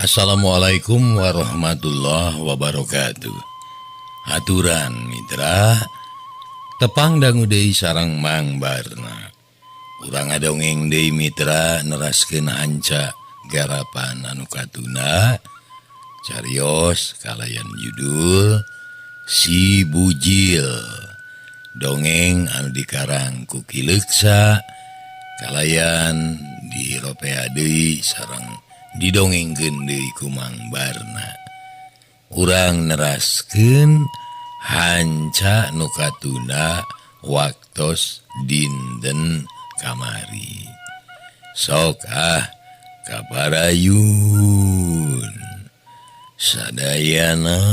Assalamualaikum warahmatullahi wabarakatuh. Aturan mitra tepang dangu deui sareng Mang Barna. Urang ngadongeng deui mitra neraskeun hanca garapan anu katuna carios kalayan judul Si Bujil. Dongeng anu dikarang ku Ki Leuksa kalayan diropea deui sareng didongengkeun deui ku Mang Barna. Urang neraskeun hanca nu katuna waktos dinten kamari. Sok ah kaparayun sadayana.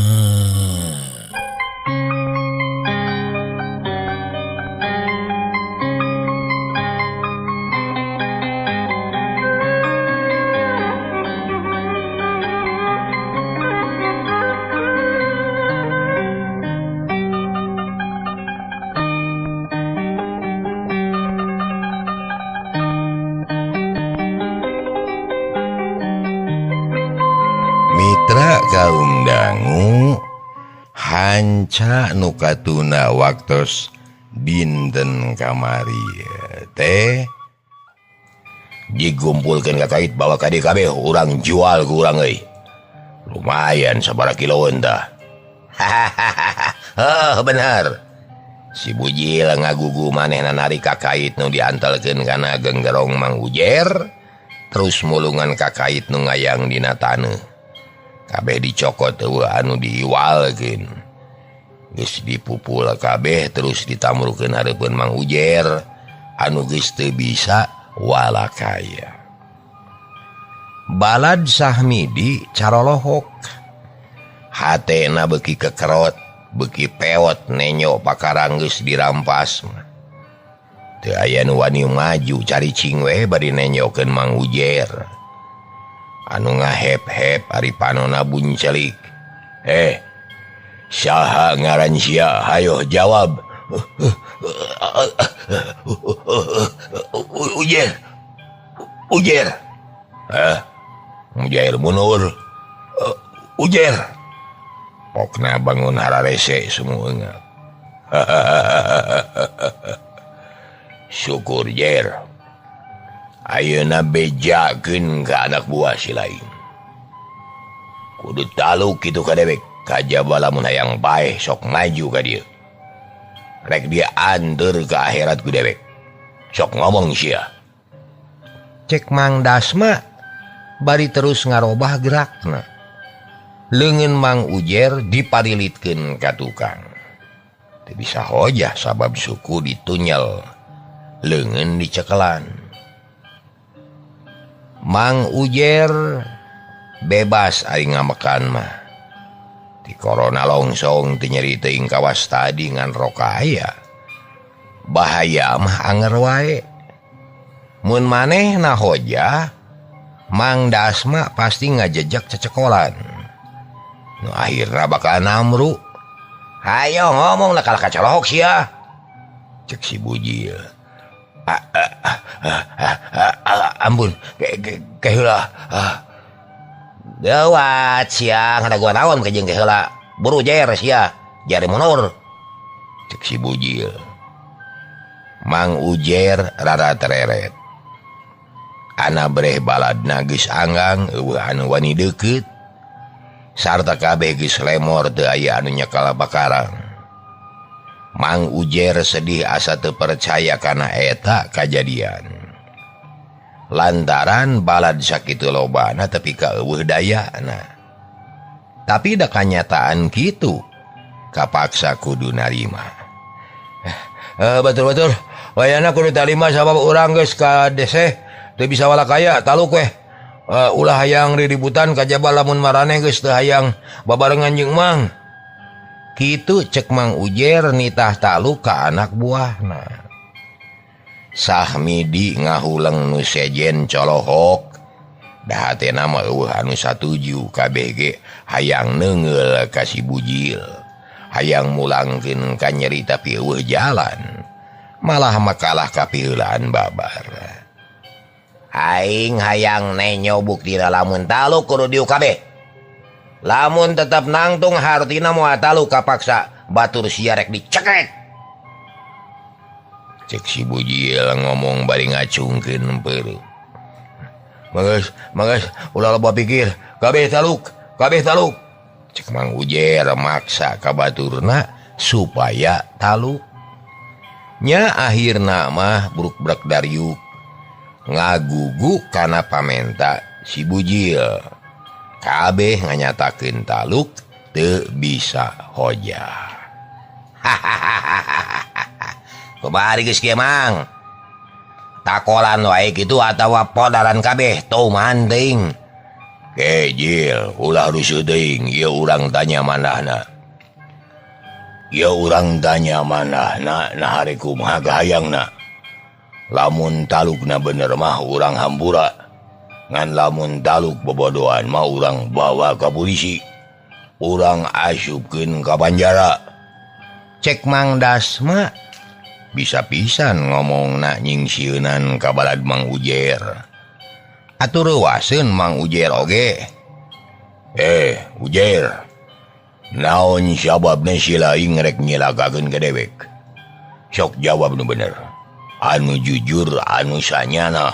Mitra kaum dangu hanca nu katuna waktos dinten kamari teh digumpulkeun ka kait bawa ka DKB urang jual ku urang euy. Lumayan sabaraha kiloeun tah. Heuh bener. Si Bujil ngagugu manehna narik ka kait nu diantelkeun kana genggerong Mang Ujer terus mulungan ka kait nu ngayang dina taneuh. Kabeh dicokot eueuh anu diiwalkeun. Geus dipupul kabeh terus ditamrukeun hareupeun Mang Ujer anu geus teu bisa walakaya. Balad Sahmidi carolohok. Hatena beuki kekerot, beuki pewot nenyo pakarang geus dirampas. Teu aya nu wani maju caricing we bari nenyokeun Mang Ujer. Anu ngahep-hep ari panona buncelik. Saha ngaran sia? Hayo jawab. Ujer. Ujer. Hah? Mujair munur. Ujer. Pokna bangun hararese semua. Syukur jer. Ayeuna bejakeun ka anak buah si lain. Kudu taluk kitu ka dewek, kajaba lamun hayang bae sok maju ka dieu. Rek dia anteur ka akhirat ku dewek. Sok ngomong sia. Cek Mang Dasma bari terus ngarobah gerakna. Leungeun Mang Ujer diparilitkeun ka tukang. Teu bisa hojah sabab suku ditunyel, leungeun dicekelan. Mang Ujer bebas ari ngamekan mah. Di corona longsong teu nyeri teuing kawas tadi ngan rokaya. Bahaya mah anger wae. Mun manehna hojah, Mang Dasma pasti ngajejak cecekolan. Nu akhirna bakal namru. Hayo ngomong lah kalah kacolohok sia. Cek si Bujil. Ampun, keheula. Gawat sia, ngadaguan naon ka jeung keheula. Buru jer sia, jari munur. Cek si Bujil. Mang Ujer rara tereret. Ana breh baladna geus anggang eueuh anu wani deukeut. Sarta kabeh geus lemor teu aya anu nyekal bakarang. Mang Ujer sedih asa teu percaya kana eta kajadian. Lantaran balad sakitu lobana tepi ka eueuh dayana. Tapi da kanyataan kitu kapaksa kudu narima. Betul-betul wayana kudu tarima sabab urang geus ka deseh teu bisa walakaya taluk weh. Ulah hayang riributan kajaba lamun maraneh geus teu hayang babarengan jeung Mang. Kitu cek Mang Ujer nitah taluk ka anak buahna. Sahmidi ngahuleng nu sejen colohok. Da hatena mah eueuh anu satuju kabeh ge hayang neungeul ka si Bujil. Hayang mulangkeun ka nyeri tapi eueuh jalan. Malah makalah kapiheulaan babar. Aing hayang nenyo buktina lamun taluk kudu diuk kabeh. Lamun tetep nangtung hartina moal taluk kapaksa batur sia rek dicekek. Cek si Bujil ngomong bari ngacungkeun peureuh. Geus, geus ulah loba pikir, kabeh taluk, kabeh taluk. Cek Mang Ujer maksa ka baturna supaya taluk. Nya akhirna mah bruk-brek dariuk ngagugu kana pamenta si Bujil. Kabeh nganyatakeun taluk teu bisa hojah. Hahaha. Kumaha geus kieu Mang? Takolan wae kitu atawa podaran kabeh teu manting. Kejil ulah rusuh teuing ieu urang tanya manahna. Ieu urang tanya manahna nah hari kumaha kahayangna. Lamun talukna bener mah urang hampura. Ngan lamun taluk bobodohan mah urang bawa ka polisi. Urang asupkeun ka panjara. Cek Mang Dasma bisa pisan ngomongna nyingsieunan ka balad Mang Ujer. Atuh reuaseun Mang Ujer oge. Ujer. Naon sababna si laing rek nyilakakeun ka dewek? Sok jawab nu bener. Anu jujur anu sanyana.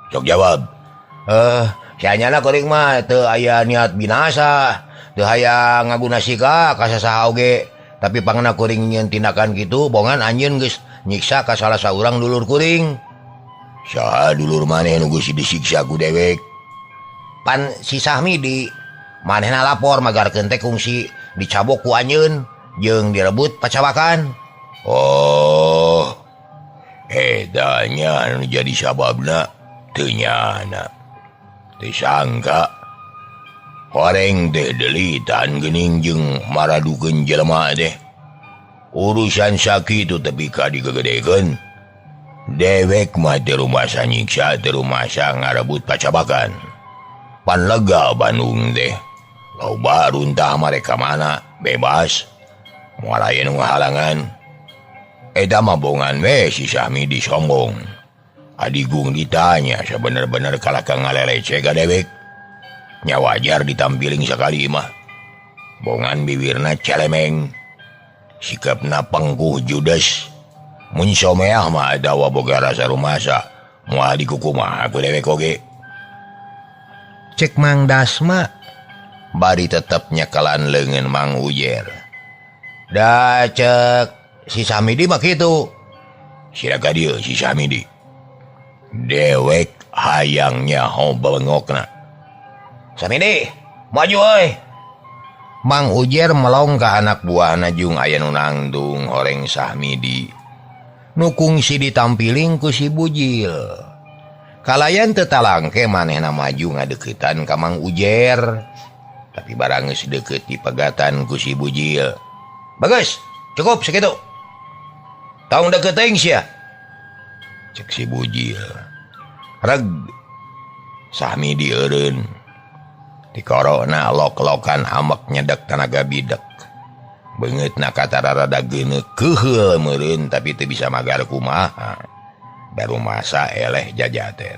Sok jawab. Sanyana kuring mah teu aya niat binasa, teu aya ngaguna sika ka sasaha oge. Tapi pangna kuring nyieun tindakan kitu bongan anjeun geus nyiksa ka salah saurang dulur kuring. Saha dulur maneh nu geus disiksa ku dewek? Pan si Sahmi di manehna lapor magarkeun teh kungsi dicabok ku anjeun jeung direbut pacawakan. Oh, edanya anu jadi sababna teu nyana. Teu sangka horeng teh delitan geuning jeung maradukeun jelema teh. Urusan sakitu tepi ka digegedekeun. Dewek mah teu rumasa nyiksa, teu rumasa ngarebut pacabakan. Pan lega Bandung teh. Loba runtah mereka mana bebas. Moal aya nu ngahalangan. Eta mah bongan we si Sahmi disombong. Adigung ditanya sabener-bener kalah ka ngalelece ka dewek. Nya wajar ditampiling sakali mah. Bongan bibirna celemeng. Sikapna pengkuh judes. Mun someah mah atawa boga rasa rumasa. Moal dikukumaha ku dewek oge. Cek Mang Dasma bari tetep nyekalan leungeun Mang Ujer. Da cek si Samidi mah kitu. Sira ka dieu si Samidi. Dewek hayang nyaho bengokna. Samidi, maju euy. Mang Ujer melong ka anak buahna jeung aya nu nangtung horeng Sahmidi. Nu kungsi ditampiling ku si Bujil. Kalayan teu talangke manehna maju ngadeukeutan ka Mang Ujer. Tapi barang geus deukeut dipegatan ku si Bujil. Bagus, cukup sakitu. Tong deukeut teuing sia. Cek si Bujil. Reg Sahmidi eureun. Dikorona lok-lokan amek nyedek tanaga bidek. Beungeutna katara rada geuneuk keuheul meureun tapi teu bisa magar kumaha. Baru masa eleh jajaten.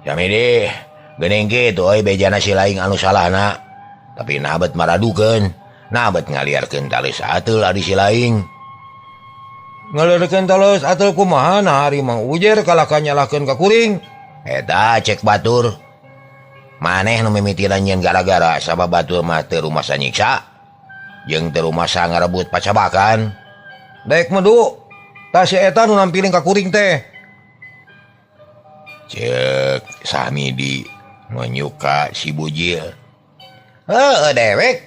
Samidi, geuning kitu euy bejana si laing anu salahna. Tapi nabet maradukeun, nabet ngaliarkeun taleus ateul ari si laing. Ngaliarkeun taleus ateul kumaha nah ari Mang Ujer kalah ka nyalahkeun ka kuring. Eta cek batur. Maneh nu mimitinan nyieun gara-gara sabab batur mah teu rumasa nyiksa jeung teu rumasa ngarebut pacabakan. Daek medu tah si eta nu nampiling ka kuring teh. Cek Samidi nonyuka si Bujil. Heuh dewek,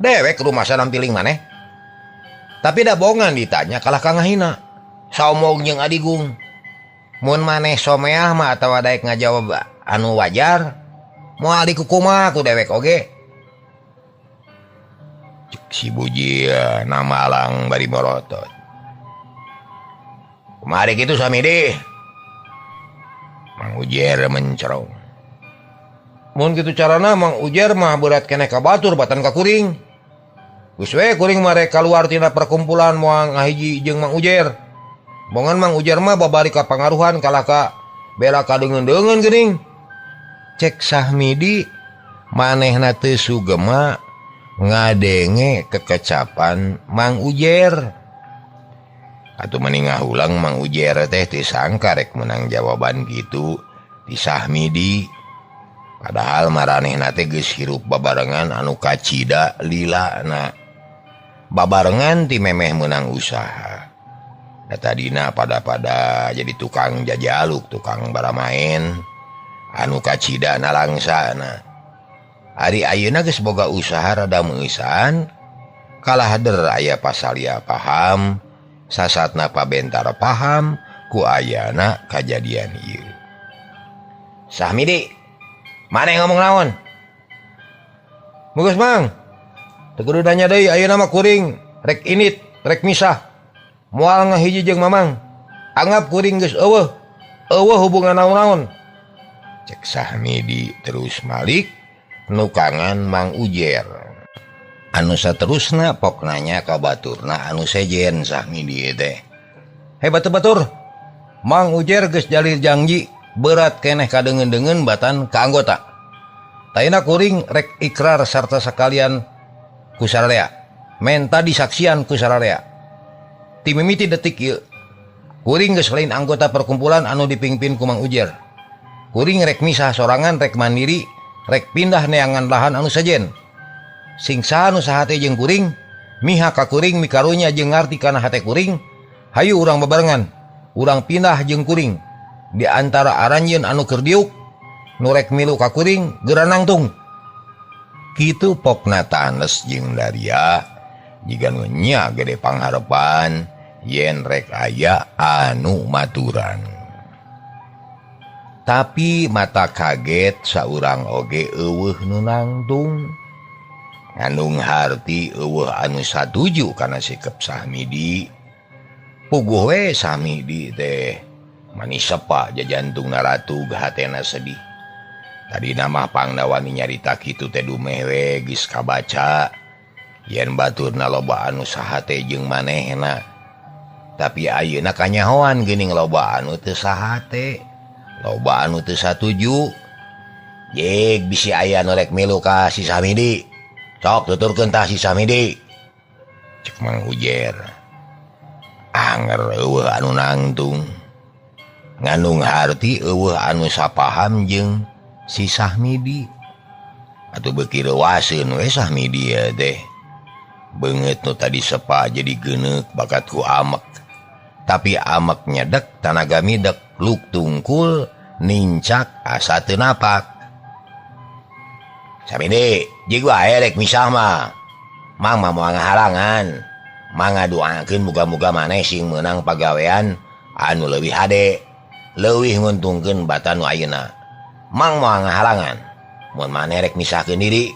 dewek rumasa nampiling maneh. Tapi da bongan ditanya kalah ka ngahina. Saomog jeung Adigung. Mun maneh someah mah atawa daek ngajawab anu wajar, moal dikukumaha ku dewek oge. Cek si Bujil namalang bari morotot. Kumaha kitu Samidi? Mang Ujer mencerong. Mun kitu carana Mang Ujer mah berat keneh ka batur batan ka kuring. Geus we kuring mah rek kaluar tina perkumpulan moal ngahiji jeung Mang Ujer. Bongan Mang Ujer mah babari ka pangaruhan kalah ka Bela kadeungeun-deungeun geuning. Cek Sahmidi manehna teu sugema ngadenge kekecapan Mang Ujer. Atuh meni ngahulang Mang Ujer teh teu sangka rek menang jawaban kitu ti Sahmidi. Padahal maranehna teh geus hirup babarengan anu kacida lilana. Babarengan ti memeh meunang usaha. Da tadina pada-pada jadi tukang jajaluk, tukang baramaen anu kacida nalangsana. Ari ayeuna geus boga usaha rada meusan, kalah der aya pasalia paham, sasatna pabentar paham ku ayana kajadian ieu. Sahmidi, maneh ngomong naon? Geus Mang. Teu kudu nanya deui ayeuna mah kuring rek init, rek misah. Moal ngahiji jeung Mamang. Anggap kuring geus eueuh. Eueuh hubungan naon-naon. Cek Sahmidi terus malik nukangan Mang Ujer. Anu saterusna pok nanya ka baturna anu sejen Sahmidi teh. Hei batur-batur, Mang Ujer geus jalir janji berat keneh kadeungeun-deungeun batan ka anggota. Taina kuring rek ikrar sarta sakalian ku sararea. Menta disaksian ku sararea. Ti mimiti detik ieu kuring geus lain anggota perkumpulan anu dipingpin ku Mang Ujer. Kuring rek misah sorangan, rek mandiri, rek pindah neangan lahan anu sejen. Sing saha nu sahate jeung kuring, miha ka kuring mikarunya jeung ngarti kana hate kuring, hayu urang bebarengan, urang pindah jeung kuring. Di antara aranjeun anu keur diuk, nu rek milu ka kuring geura nangtung. Kitu pokna Tanes jeung Daria, jiga nu nya gede pangharepan yen rek aya anu maturan. Tapi mata kaget saurang oge eueuh nu nangtung. Ngandung harti eueuh anu satuju kana sikep Sahmidi. Puguh we Sahmidi teh manis sepa jajantungna ratug hatena sedih. Tadina mah pangna wani nyarita kitu teh dumeh we geus kabaca yen baturna loba anu sahate jeung manehna. Tapi ayeuna kanyahoan geuning loba anu teu sahate, loba anu teu satuju. Jeg bisi aya nu rek milu ka si Sahmidi. Sok tuturkeun tah si Sahmidi. Cek Mang Ujer. Anger eueuh anu nangtung. Ngandung harti eueuh anu sapaham jeung si Sahmidi. Atuh beuki reuaseun we Sahmidi teh. Beungeut nu tadi sepa jadi geuneuk bakat ku amek. Tapi amek nyedek tanaga midek luk tungkul nincak asa teu napak. Sahmidi, jig wae rek misah mah. Mang mah moal ngahalangan. Mang ngadoakeun muga-muga maneh sing meunang pagawean anu leuwih hade, leuwih nguntungkeun batan nu ayeuna. Mang moal ngahalangan. Mun maneh rek misahkeun diri,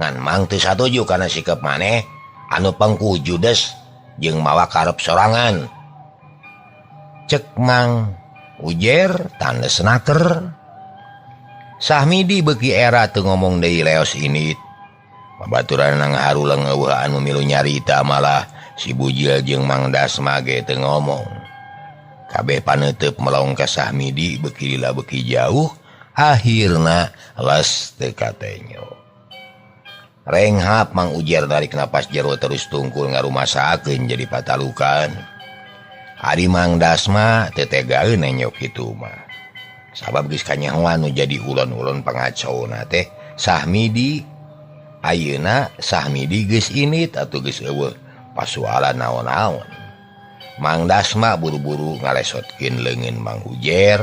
ngan mang teu satuju kana sikep maneh anu pengku judes jeung mawa karep sorangan. Cek Mang Ujer tandes naker. Sahmidi beuki era teu ngomong deui leos init. Babaturan ngaharuleng eueuh anu milu nyarita malah si Bujil jeung Mang Dasma ge teu ngomong. Kabeh paneuteub melong ka Sahmidi beuki lila beuki jauh, akhirna les teu katenyo. Renghap Mang Ujer narik napas jero terus tungkul ngarumasakeun jadi patalukan. Ari Mang Dasma teu tegaeun nenyok kitu mah. Sabab geus kanyahoan nu jadi ulon-ulon pangacauna teh Sahmidi. Ayeuna Sahmidi geus init atuh geus eueuh pasualan naon-naon. Mang Dasma buru-buru ngalesotkeun leungeun Mang Ujer.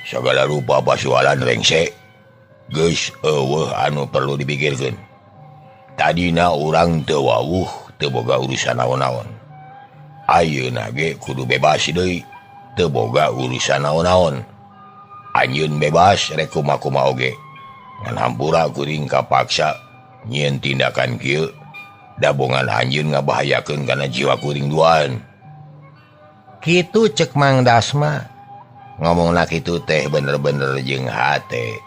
Sagala rupa pasualan rengse geus eueuh anu perlu dipikirkeun. Tadina urang teu wawuh teu boga urusan naon-naon. Ayeuna ge kudu bebas deui teu boga urusan naon-naon. Anjeun bebas rek kumaha-kumaha oge. Ngan hampura kuring kapaksa nyieun tindakan kieu. Dabongan anjeun ngabahayakeun kana jiwa kuring duaan. Kitu cek Mang Dasma. Ngomongna kitu teh bener-bener jeung hate.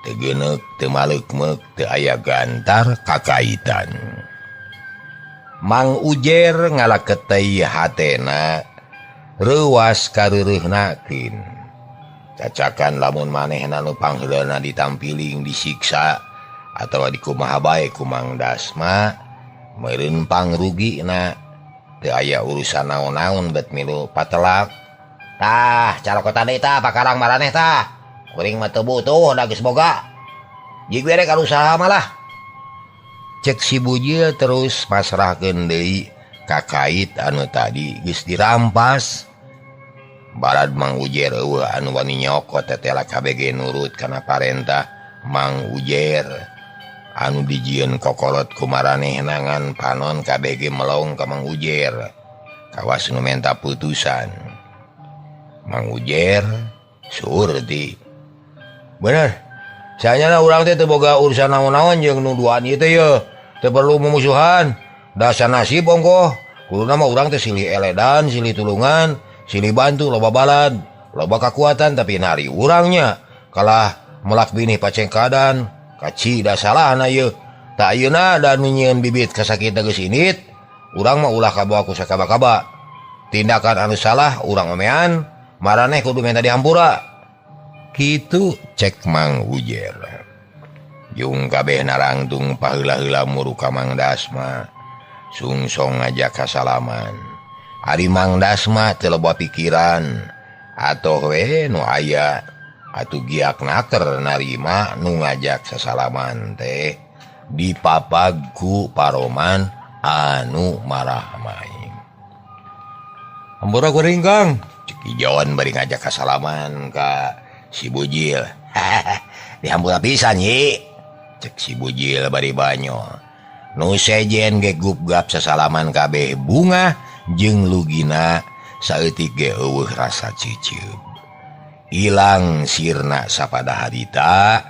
Teu geuneuk, teu maleukmeuk, teu aya gantar kakaitan. Mang Ujer ngalaketei hatena reuwas kareureunahkeun. Cacakan lamun manehna nu pangheulana ditampiling disiksa atawa dikumaha bae ku Mang Dasma meureun pangrugina teu aya urusan naon-naon bet milu patelak. Tah calokotan deui tah pakarang maraneh tah. Kuring mah teu butuh da geus boga. Jig we rek usaha malah. Cek si Bujil terus pasrahkeun deui ka kait anu tadi geus dirampas. Barad Mang Ujer eueuh anu wani nyokot tetela KBG nurut kana parentah Mang Ujer anu dijieun kokolot ku maranehna ngan panon KBG melong ka Mang Ujer kawas nu menta putusan. Mang Ujer surti bener saenyana urang teh teu boga urusan naon-naon jeung nu duaan ieu teh yeuh teu perlu mumusuhan dasar nasib ongkoh kuduna mah urang teh silih eledan silih tulungan silih bantu loba balad loba kakuatan tapi nari urangnya kalah melak binih pacengkadan kaci da salahna ieu tak ayeuna da nu nyieun bibit kasakit geus indit urang mah ulah kabawa ku sakaba-kaba tindakan anu salah urang omean maraneh kudu menta dihampura kitu cek Mang Ujer. Jung kabeh narangtung paheula-heula muru ka Mang Dasma sungsong ngajak kasalaman. Ari Mang Dasma teu loba pikiran atoh we nu aya atuh giak naker narima nu ngajak sasalaman teh dipapag ku paroman anu marahmai. Hampura kuring Kang, cek Ijon bari ngajak kasalaman ka si Bujil. Dihampura pisan nyi, cek si Bujil bari banyol. Nu sejen ge gupgap sasalaman kabeh bunga jeung lugina saeutik ge eueuh rasa ciceup. Ilang sirna sapada harita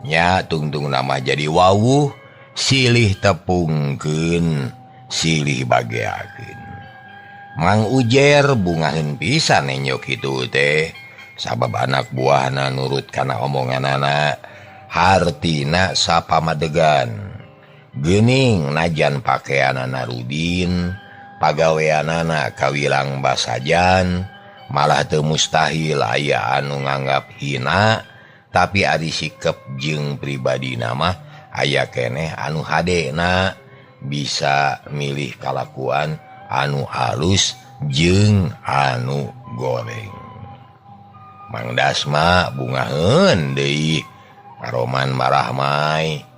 nya tungtung nama jadi wawuh silih tepungkeun silih bageakeun. Mang Ujer bungaheun pisan nenyo kitu teh sabab anak buahna nurut kana omonganana hartina sapamadegan. Geuning najan pakeanana rudin pagaweanana kawilang basajan malah teu mustahil aya anu nganggap hina tapi ari sikep jeung pribadina mah aya keneh anu hadena bisa milih kalakuan anu halus jeung anu goreng. Mang Dasma bungaheun deui paroman marahmai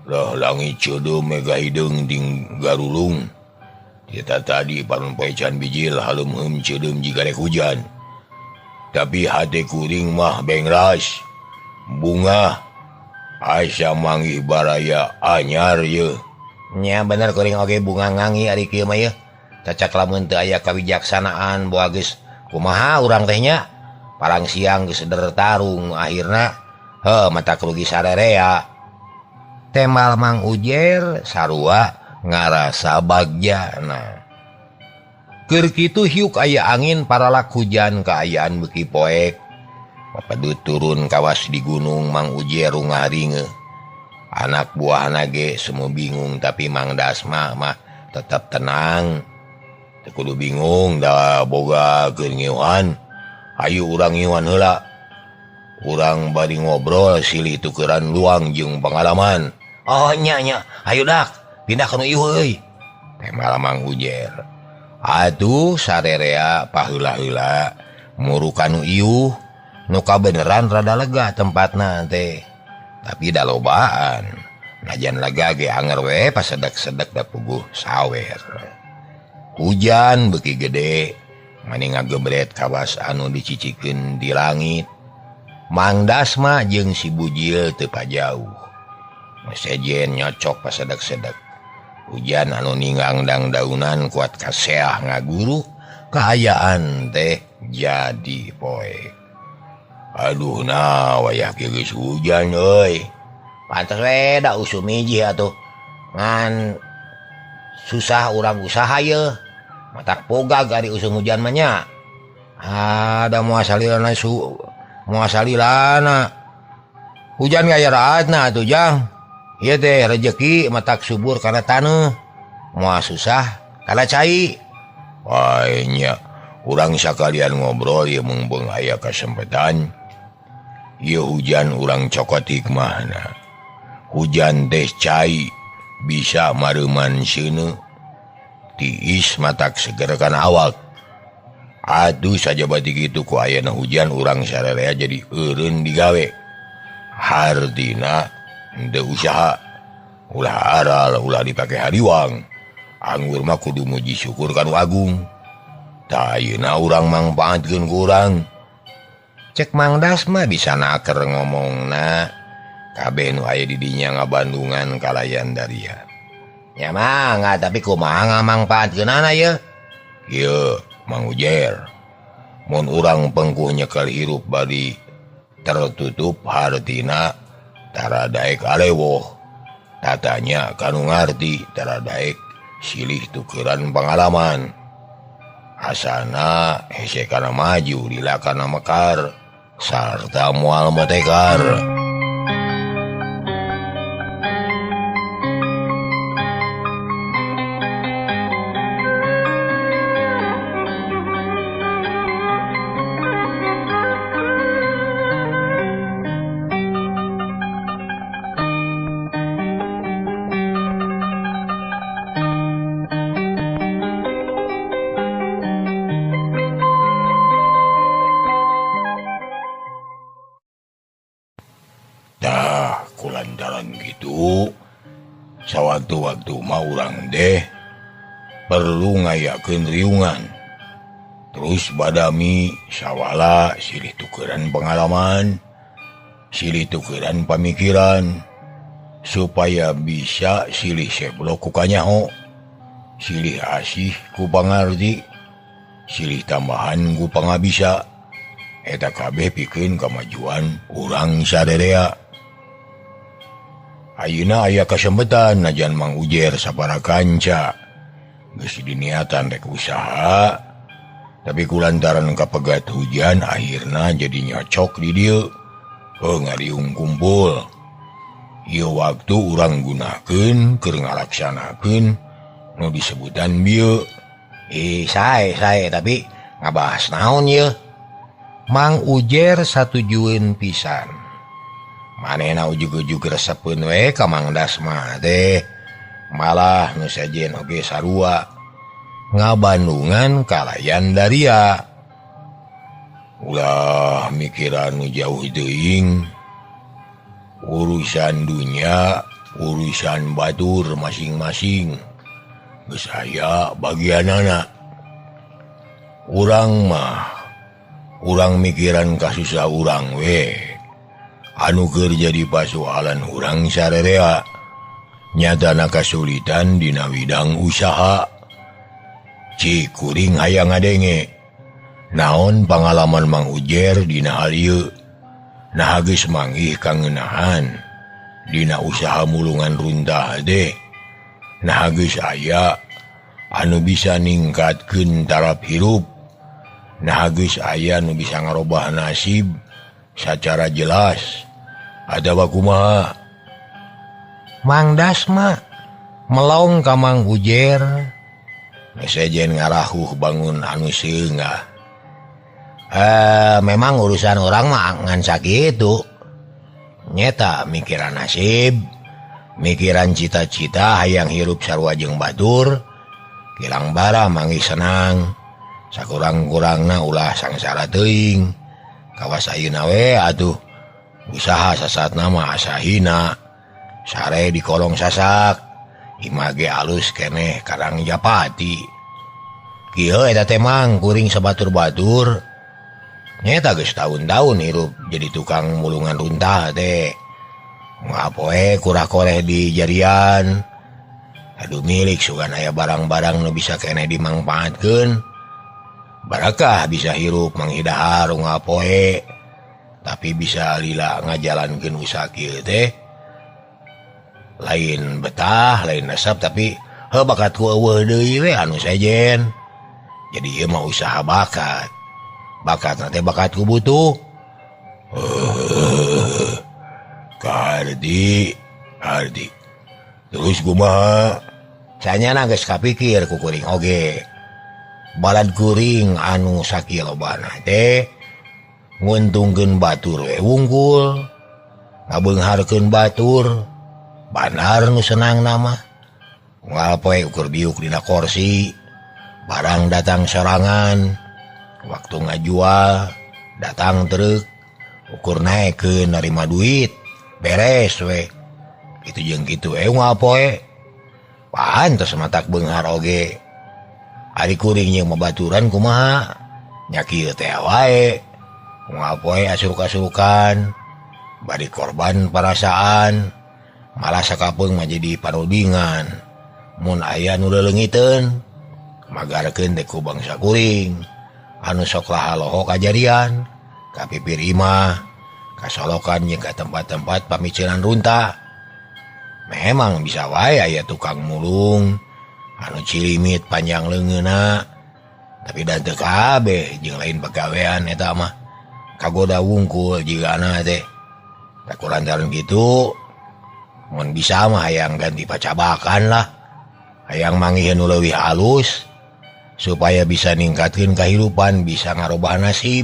loh langit ceudeum mega hideung ding garulung. Kita tadi parun poe can bijil halum-heum ceudeum jiga rek hujan. Tapi hate kuring mah bengras. Bunga asa manggih baraya anyar yeuh. Nya bener kuring oge bunga ngangi ari kieu mah yeuh. Cacak lamun teu aya kawijaksanaan boa geus kumaha urang teh nya. Parang siang geus seder tarung akhirna heuh mata rugi sarerea. Temal Mang Ujer sarua ngarasa bagjana. Keur kitu hiuk aya angin paralak hujan kaayaan beuki poek. Papadut turun kawas di gunung Mang Ujer rungaringe. Anak buahna ge semua bingung tapi Mang Dasma mah tetap tenang. Teu kudu bingung da boga keur ngiuhan. Hayu urang ngiuhan heula. Urang bari ngobrol silih tukeran luang jeung pangalaman. Oh nya nya, hayu dak pindah ka nu ieu euy. Temal Mang Ujer. Aduh sarerea paheula-heula muru ka nu ieu nu kabeneran rada lega tempatna teh. Tapi da lobaan. Najan lega ge anger we pasedek-sedek da puguh sawer. Hujan beuki gede, mani ngagebret kawas anu dicicikeun di langit. Mang Dasma jeung si Bujil teu pajauh. Sejen nyocok pasedek-sedek. Hujan anu ninggangdang daunan kuat kaseah ngaguru kaayaan teh jadi poek. Aduh nah wayah kieu geus hujan euy. Pantes we da usum hiji atuh. Ngan susah urang usaha yeuh. Matak pogag ari usum hujan mah nya. Ada moal salilana moal salilana. Hujan gaya raatna atuh jang. Ieu teh rejeki matak subur kana taneuh. Moal susah kana cai. Wah nya Urang sakalian ngobrol ieu mungbeung aya kasempetan. Ieu hujan urang cokot hikmahna. Hujan teh cai bisa mareuman seuneu. Tiis matak seger kana awak. Aduh saja bati kitu ku ayana hujan urang sararea jadi eureun digawe. Hartina henteu usaha. Ulah aral ulah dipake hariwang. Anggur mah kudu muji syukur ka Nu Agung. Tah ayeuna urang mangpaatkeun ku urang. Cek Mang Dasma bisa naker ngomongna. Kabeh nu aya di dinya ngabandungan kalayan daria. Nya mangga tapi kumaha ngamangpaatkeunana yeuh? Ieu Mang Ujer. Mun urang pengkuh nyekel hirup bari tertutup hartina tara daek alewoh. Tatanya kanu ngarti tara daek silih tukeran pengalaman. Asana hese kana maju lila kana mekar sarta moal motekar. Gitu sawaktu-waktu mah urang deh perlu ngayakeun riungan terus badami sawala silih tukeran pengalaman silih tukeran pamikiran supaya bisa silih seblok ku kanyaho silih asih ku pangarti silih tambahan ku pangabisa eta kabeh pikeun kamajuan urang sarerea. Ayeuna aya kasempetan najan Mang Ujer sapara kanca geus diniatan rek usaha tapi kulantaran kapegat hujan akhirna jadi nyocok di dieu ngariung kumpul. Ieu waktu urang gunakeun keur ngalaksanakeun nu disebutan bieu. Sae sae tapi ngabahas naon yeuh? Mang Ujer satujueun pisan. Manehna ujug-ujug resepeun we ka Mang Dasma teh malah nu sejen oge sarua ngabandungan kalayan daria. Ulah mikiran nu jauh teuing urusan dunya urusan batur masing-masing geus aya bagianana. Urang mah urang mikiran kasusah urang we anu keur jadi pasualan urang sarerea nyatana kasulitan dina widang usaha. Cik kuring hayang ngadenge naon pangalaman Mang Ujer dina hal ieu. Nah geus manggih kangenahan dina usaha mulungan runtah deh. Nah geus aya anu bisa ningkatkeun taraf hirup. Nah geus aya nu bisa ngarobah nasib secara jelas. Ada kumaha? Mang Dasma melong ka Mang Ujer sejen ngarahuh bangun anu seungah. Memang urusan orang mah ngan sakitu. Nyeta mikiran nasib, mikiran cita-cita hayang hirup sarua jeung batur, kilang bara manggih senang, sakurang-kurangna ulah sangsara teuing. Kawas ayeuna we atuh usaha sasatna mah asa hina, sare di kolong sasak, image alus keneh Karang Japati. Kieu eta teh Mang kuring sabatur-batur. Nyeta geus tahun-tahun hirup jadi tukang mulungan runtah teh. Ngapoe kurah-koreh di jarian. Aduh milik sugan aya barang-barang nu bisa keneh dimangpaatkeun. Barakah bisa hirup manghidahar ngapoe. Tapi bisa lila ngajalankeun usaha kieu teh. Lain betah, lain resep tapi heuh bakatku eueuh deui we anu sejen. Jadi ieu mah usaha bakat. Bakat nanti bakatku butuh. Kardi, Ardi. Terus kumaha? Sanyana geus kapikir ku kuring oge. Balad kuring anu sakilobana teh nguntungkeun batur we wungkul, ngabeungharkeun batur, bandar nu senang nama. Unggal poe ukur diuk dina korsi, barang datang sorangan, waktu ngajual datang truk, ukur naekeun narima duit, beres we. Kitu jeung kitu unggal poe. Pantes matak beunghar oge. Ari kuring jeung babaturan kumaha? Nya kieu teh wae. Unggal poe asuruk-asurukan, bari korban perasaan, malah sakapeung mah jadi parudingan. Mun aya nu leulengiteun, magarkeun teh ku bangsa kuring. Anu sok laha-loho kajadian, ka pipir imah, kasolokan jeung ka tempat-tempat pamiceunan runtah. Memang bisa wae aya tukang mulung anu cilimit panjang leungeunna, tapi da teu kabeh jeung lain pagawean eta mah kagoda wungkul jigana teh. Tak kulantaran kitu mun bisa mah hayang ganti pacabakan lah, hayang manggiheun nu leuwih alus supaya bisa ningkatkeun kahirupan, bisa ngarobah nasib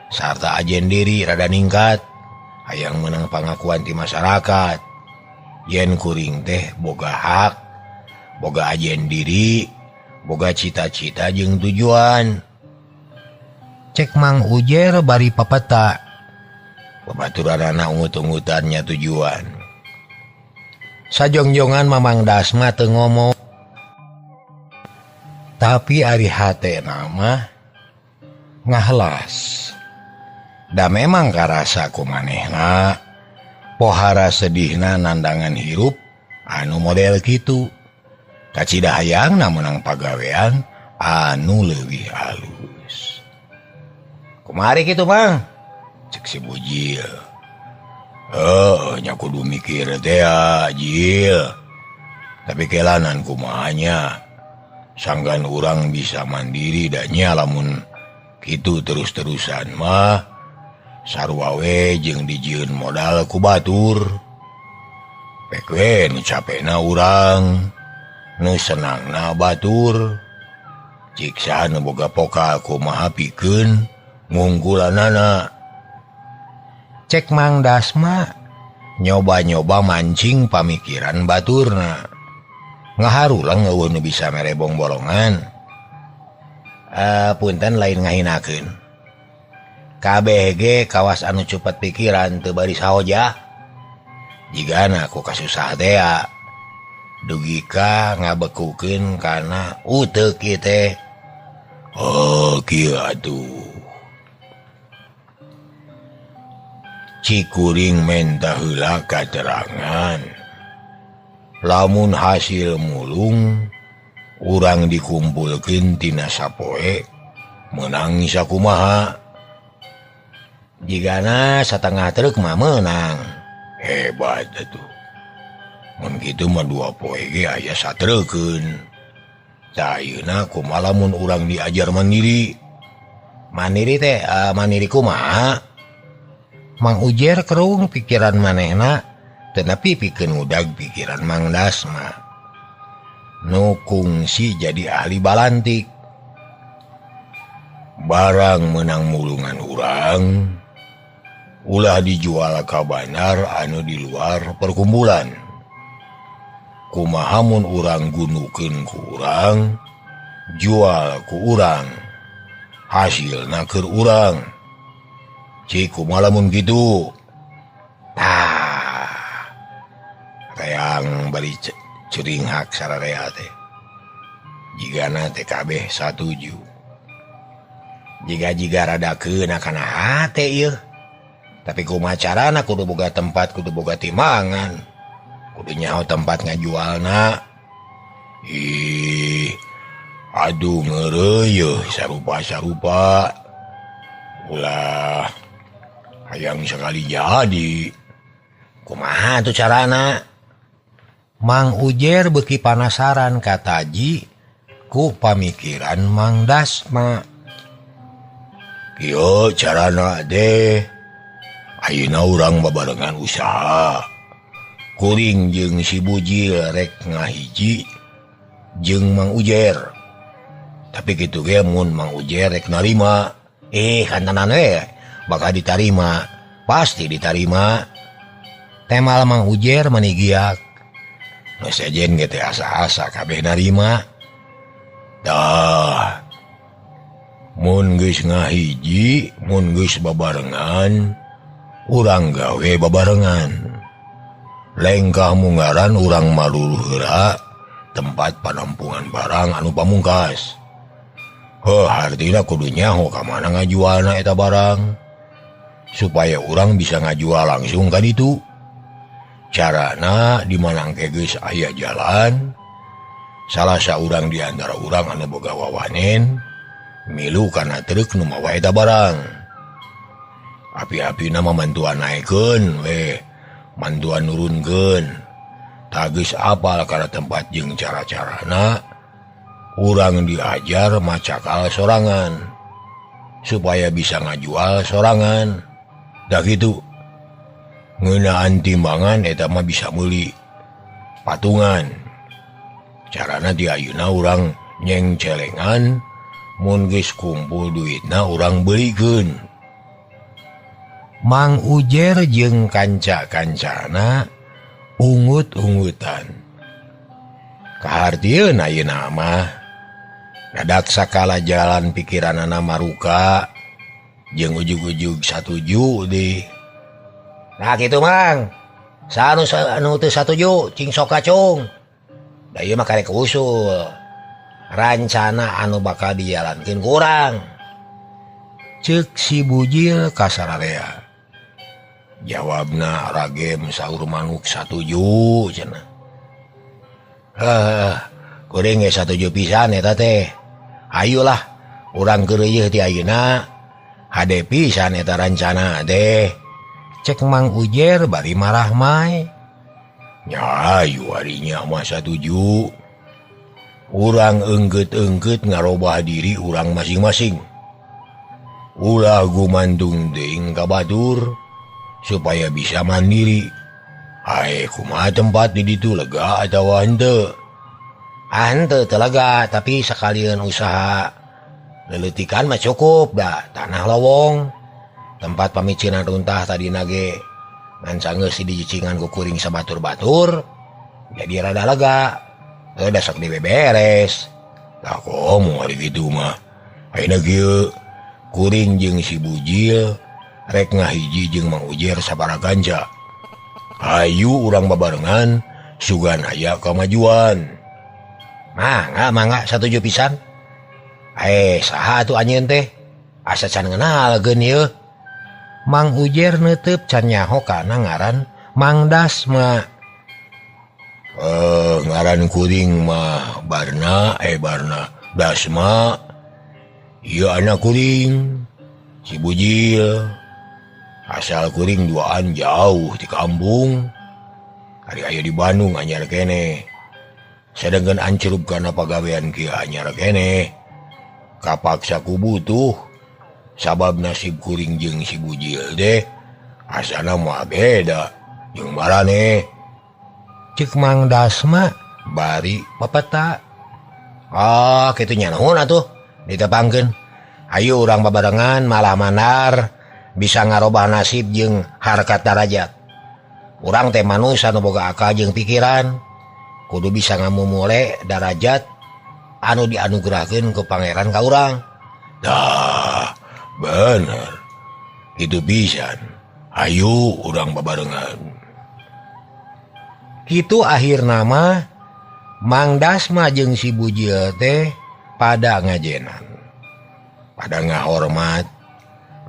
sarta ajen diri rada ningkat, hayang meunang pangakuan ti masyarakat yen kuring teh boga hak, boga ajen diri, boga cita-cita jeung tujuan. Cek Mang Ujer bari papeta, babaturanana ungut-ungutannya tujuan. Sajongjongan Mamang Dasma teu ngomong, tapi ari hatena mah ngahelas. Da memang karasa ku manehna pohara sedihna nandangan hirup anu model kitu. Kacida hayangna meunang pagawean anu leuwih alus. Kumari kitu Mang? Cek si Bujil. Nya kudu mikir teh Jil. Tapi kelanan kumahanya. Sanggan urang bisa mandiri da nya lamun kitu terus-terusan mah sarua we jeung dijieun modal ku batur. Pek we nu capekna urang, nu senangna batur. Cik saha nu boga pokal kumaha pikeun ngungkulanana. Cek Mang Dasma nyoba-nyoba mancing pamikiran baturna. Ngaharulang eueuh nu bisa mere bongbolongan. Punten lain ngahinakeun. KBG kawas anu cepet pikiran teu bari sahoja. Jigana ku kasusah tea. Dugi ka ngabekukeun kana uteuk ieu teh. Oh kieu atuh. Cikuring menta heula katerangan. Lamun hasil mulung urang dikumpulkeun tina sapoe meunang sakumaha. Jigana satengah truk mah meunang. Hebat atuh. Mun kitu mah dua poe ge aya satreukeun. Tah ayeuna kumaha lamun urang diajar mandiri? Mandiri teh mandiri kumaha? Mang Ujer kerung pikiran manehna, tetapi pikeun ngudag pikiran Mang Dasma. Nu kungsi jadi ahli balantik. Barang menang mulungan urang, ulah dijual ka bandar anu di luar perkumpulan. Kumaha mun urang gunukeun ku urang, jual ku urang, hasilna keur urang. Cik kumaha lamun kitu? Tah, reang bari ceringhak sararea teh. Jigana teh kabeh satuju. Jiga-jiga rada keuna kana hate ieu. Tapi kumaha carana kudu boga tempat, kudu boga timbangan. Kudu nyaho tempat ngajualna. Ih, aduh ngeureuy sarupa-sarupa. Ulah hayang sekali jadi. Kumaha tuh carana? Mang Ujer beuki panasaran kataji ku pamikiran Mang Dasma. Kieu carana deh. Ayeuna urang babarengan usaha. Kuring jeung si Bujil rek ngahiji jeung Mang Ujer. Tapi kitu ge mun Mang Ujer rek narima, kantenan we bakal ditarima, pasti ditarima. Temal Mang Ujer mani giak. Nu sejen ge teh asa-asa kabeh narima. Dah. Mun geus ngahiji, mun geus babarengan, urang gawe babarengan. Lengkah munggaran urang maluluh heula tempat panampungan barang anu pamungkas. Heuh, hartina kudu nyaho ka mana ngajualna eta barang supaya urang bisa ngajual langsung ka ditu. Carana di manangke geus aya jalan, salah saurang di antara urang anu boga wawanen milu kana truk nu mawa eta barang. Api-apina mah mantuan naekeun we, mantuan nurunkeun. Tah geus apal kana tempat jeung cara-carana, urang diajar macakal sorangan supaya bisa ngajual sorangan. Dah kitu. Ngeunaan timbangan eta mah bisa meuli patungan. Carana di ayeuna urang nyeng celengan, mun geus kumpul duitna urang beulikeun. Mang Ujer jeung kanca-kancana ungut-ungutan. Kahartieun ayeuna mah dadak sakala jalan pikiranana maruka jeung ujug-ujug satuju deui. Nah kitu Mang, sanu anu teu satuju cing sok kacung. Da ieu mah karek usul. Rancana anu bakal dijalankeun ku urang. Ceuk si Bujil ka sararea. Jawabna ragem saur manuk satuju cenah. Heuh, kuring ge satuju pisan eta teh. Hayulah urang keureuyeun ti ayeuna hade pisan eta rancana teh. Cek Mang Ujer bari marah mai. Nya ayu arinya mah satuju. Urang engkeut-engkeut ngarobah diri urang masing-masing. Ulah gumantung teuing ka batur supaya bisa mandiri. Ae kumaha tempat di ditu lega atawa henteu? Ah henteu teu lega, tapi sakalian usaha leletikan mah cukup da tanah lowong. Tempat pamicinan runtah tadi nage ngan sanggeus dijicingan ku kuring sabatur-batur jadi rada lega. Da sok dibeberes. Tah komo ari kitu mah. Ayeuna kieu kuring jeung si Bujil rek ngahiji jeung Mang Ujer sabaraha kanca. Hayu urang babarengan sugan aya kamajuan. Mangga mangga satuju pisan. Saha atuh anjeun teh? Asa can ngenalkeun ieu. Mang Ujer neuteup can nyaho kana ngaran Mang Dasma. Ngaran kuring mah Barna Barna Dasma. Ieu anak kuring si Bujil. Asal kuring duaan jauh di kampung. Ari aya di Bandung anyar keneh. Sedengkeun ancrub kana pagawean kieu anyar keneh. Kapaksa ku butuh. Sabab nasib kuring jeung si Bujil deh asana mah beda jeung marane. Cek Mang Dasma bari papeta. Ah, kitu nya nuhun atuh ditepangkeun. Hayu urang babarengan malah mandar bisa ngarobah nasib jeung harkat darajat. Urang teh manusa nu boga akal jeung pikiran, kudu bisa ngamumule darajat anu dianugerahkeun ku pangeran ka urang. Dah, bener. Itu pisan. Hayu urang babarengan. Kitu akhirna mah Mang Dasma jeung si Bujil teh pada ngajenan. Pada ngahormat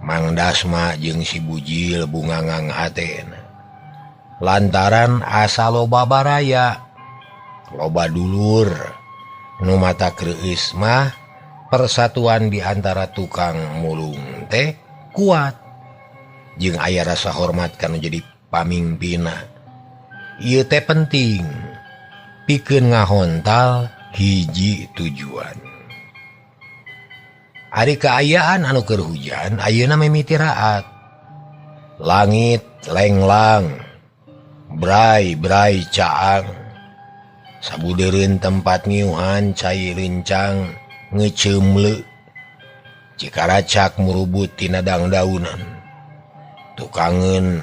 Mang Dasma jeung si Bujil bungangang hatena. Lantaran asa loba baraya, loba dulur, nu mata kreueus mah persatuan di antara tukang mulung teh kuat. Jeung aya rasa hormat kana jadi pamimpinna. Ieu teh penting pikeun ngahontal hiji tujuan. Ari kaayaan anu keur hujan ayeuna mimiti raat. Langit lenglang, brai-brai caang. Sabudeureun tempat ngiuhan cai lincang. Ngeceumleu cikaracak murubut tina dangdaunan. Tukangeun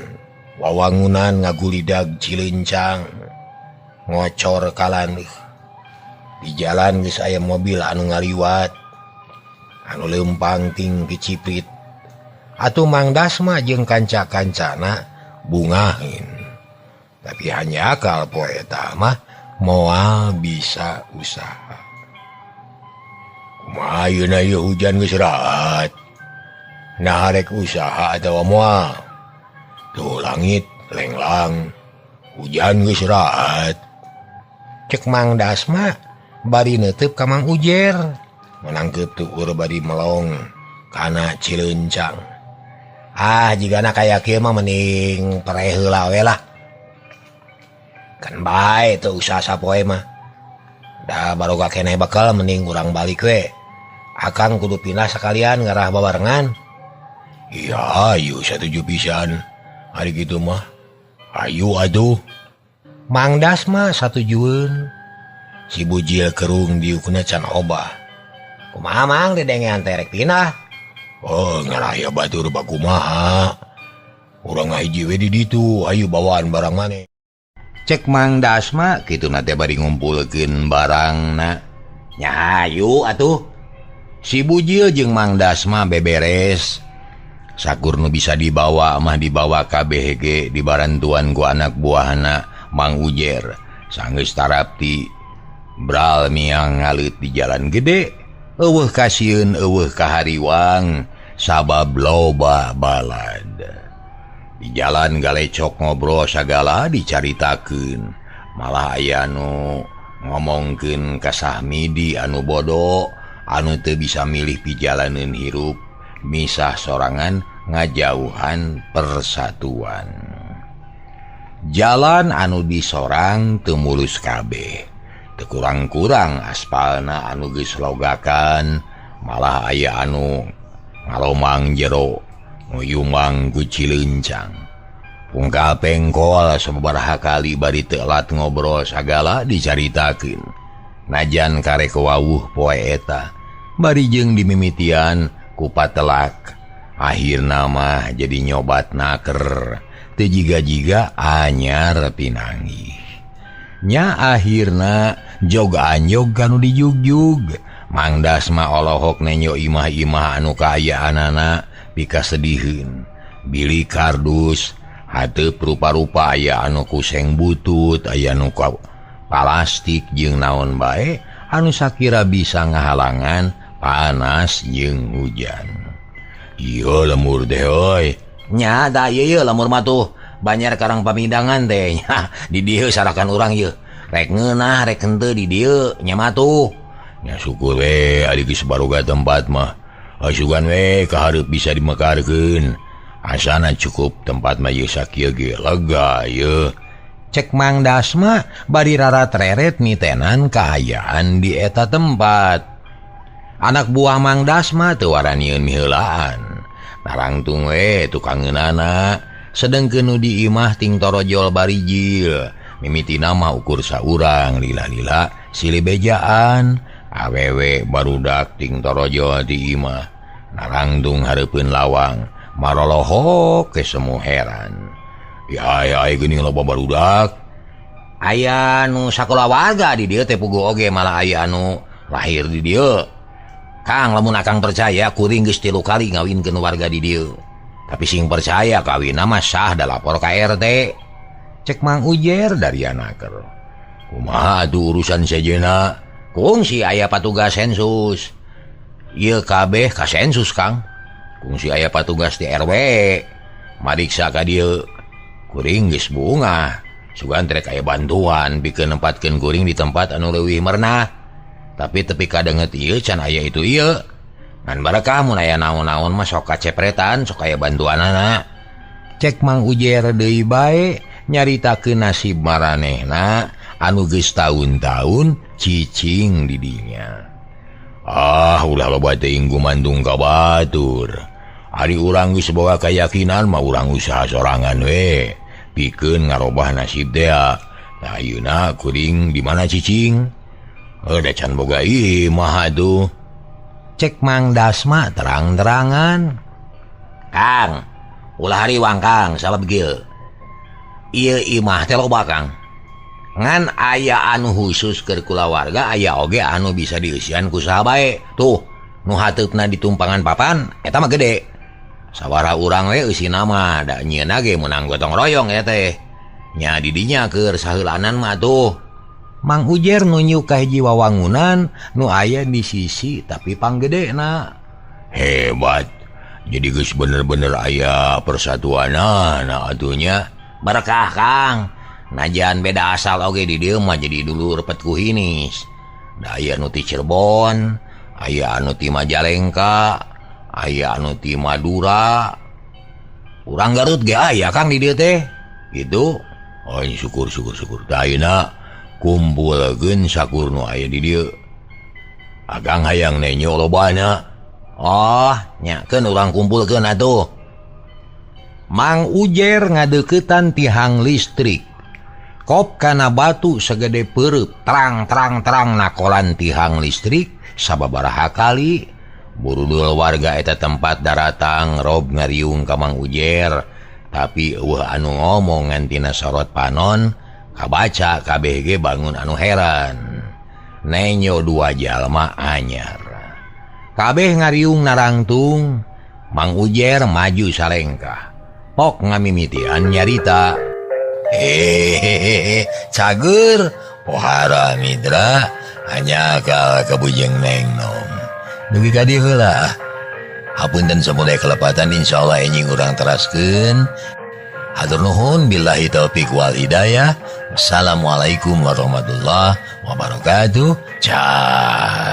wawangunan ngagulidag Cilencang ngocor kalandeuh. Di jalan geus aya mobil anu ngaliwat anu leumpang ting kiciprit. Atuh Mang Dasma jeung kanca-kancana bungahin. Tapi hanya akal poe eta mah moal bisa usaha. Kumaha ayeuna ieu hujan geus raat. Nah rek usaha atawa moal. Tuh langit lenglang, hujan geus raat. Cek Mang Dasma bari neuteub ka Mang Ujer. Menangkeup tuur bari melong kana Cilencang. Ah jigana kaya kieu mah mending pereh heula we lah. Kan bae teu usaha sapoe mah. Da baroga keneh bakal mending urang balik we. Akang kudu pindah sekalian ngarah babarengan. Iya ayu satuju pisan. Hari kitu mah. Ayu atuh. Mang Dasma satujueun. Si bujil kerung diukna can obah. Kumaha Mang didengean teh rek pindah? Oh ngaraya batur bakumaha. Urang hiji we di ditu, ayo bawaan barang maneh. Cek Mang Dasma kituna teh bari ngumpulkeun barangna. Nya hayu atuh. Si bujil jeung Mang Dasma beberes. Sakur nu bisa dibawa mah dibawa kabeh ge dibarantuan ku anak buahna Mang Ujer. Sanggeus tarapti bral miang ngaleut di jalan gede. Eueuh kasieun eueuh kahariwang sabab loba balad. Di jalan galecok ngobrol sagala dicaritakeun. Malah aya nu ngomongkeun ka Sahmidi anu bodoh anu teu bisa milih pijalaneun hirup misah sorangan ngajauhan persatuan. Jalan anu disorang teu mulus kabeh. Teu kurang-kurang aspalna anu geus logakan, malah aya anu ngalomang jero nguyumang ku Cilencang. Pungkal pengkol sababaraha kali bari telat ngobrol sagala dicaritakeun. Najan karek wawuh poe eta bari jeung dimimitian ku patelak. Akhirna mah jadi nyobat naker teu jiga-jiga anyar pinanggih. Nya akhirna jog anjog kanu dijugjug. Mang Dasma olohok nenyo imah-imah anu kaayaanana pikasediheun. Bilih kardus hateup rupa-rupa aya anu kuseng butut, aya anu palastik jeung naon bae anu sakira bisa ngahalangan panas jeung hujan. Ieu lemur teh euy. Nya da ieu lemur mah tuh Banjar Karang Pamindangan teh. Di dieu sarakan urang ieu. Rek ngeunah rek henteu di dieu nya mah tuh. Nya syukur we ari geus baroga tempat mah. Asugan we kahareup bisa dimekarkeun. Asana cukup tempat mah ieu sakieu ge lega ieu. Cek Mang Dasma bari rarat-reret nitenan kaayaan di eta tempat. Anak buah Mang Dasma teu waranieun miheulaan. Narangtung we tukangeunana. Sedengkeun nu di imah ting torojol barijil. Mimitina mah ukur saurang lila-lila silih bejaan. Awewe barudak ting torojol di imah. Narangtung hareupeun lawang marolohok ke semu heran. Ya ya geuning loba barudak. Aya nu sakulawarga di dieu teh puguh oge malah aya anu lahir di dieu. Kang lamun akang percaya kuring geus 3 kali ngawinkeun warga di dieu. Tapi sing percaya kawin mah sah da lapor ka RT. Cek Mang Ujer dari anaker. Kumaha atuh urusan sejenna? Kungsi aya patugas sensus. Ieu kabeh ka sensus Kang. Kungsi aya patugas di RW. Mariksa ka dieu. Kuring geus bungah. Sugan trek aya bantuan pikeun nempatkeun kuring di tempat anu leuwih merenah. Tapi tepi kadenget ieu can aya itu ieu. Ngan barakah mun aya naon-naon mah sok kacepretan, sok aya bantuanana. Cek Mang Ujer deui bae nyaritakeun nasib maranehna anu geus taun-taun cicing di dinya. Ah, ulah loba teuing gumandung ka batur. Ari urang geus boga kayakinan mah urang usaha sorangan we. Pikeun ngarobah nasib teh. Nah ayeuna kuring di mana cicing? Da can boga imah atuh. Cek Mang Dasma terang-terangan. Kang, ulah hariwang Kang, sabab kieu. Ieu imah teh loba Kang. Ngan aya anu khusus keur kulawarga, aya oge anu bisa dieusian ku saha bae. Tuh, nu hateupna ditumpangan papan eta mah gede. Sawara urang we eusina mah da nyieunna ge meunang gotong royong eta teh. Nya di dinya keur saheulanan mah tuh. Mang Ujer nunjuk ka hiji wawangunan nu aya di sisi tapi panggedena. Hebat. Jadi geus bener-bener aya persatuanana atunya. Berkah Kang. Najan beda asal oge di dieu mah jadi dulur pet ku hinis. Da aya nu ti Cirebon, aya anu ti Majalengka, aya anu ti Madura. Urang Garut ge aya Kang di dieu teh. Gitu. Oh, syukur syukur syukur. Da ayeuna kumpulkeun sakur nu aya di dieu. Akang hayang nenyo lobana. Oh, nyakeun urang kumpulkeun atuh. Mang Ujer ngadeuketan tihang listrik. Kop kana batu segede peureub, terang-terang-terang nakolan tihang listrik sababaraha kali. Burudul warga eta tempat daratang rob ngariung ka Mang Ujer, tapi eueuh anu ngomong ngan tina sorot panon kabaca kabeh ge bangun anu heran. Nenyo dua jalma anyar. Kabeh ngariung narangtung, Mang Ujer maju salengkah. Pok ngamimitian nyarita. Hehehe, cager, pohara mitra, hanya kal kabujeng neng nom. Dugi ka dieu heula. Hapunten samudaya kelepatan, insyaallah enjing urang teraskeun. Hatur nuhun, billahi taufik wal hidayah. Wassalamualaikum warahmatullahi wabarakatuh. Cah.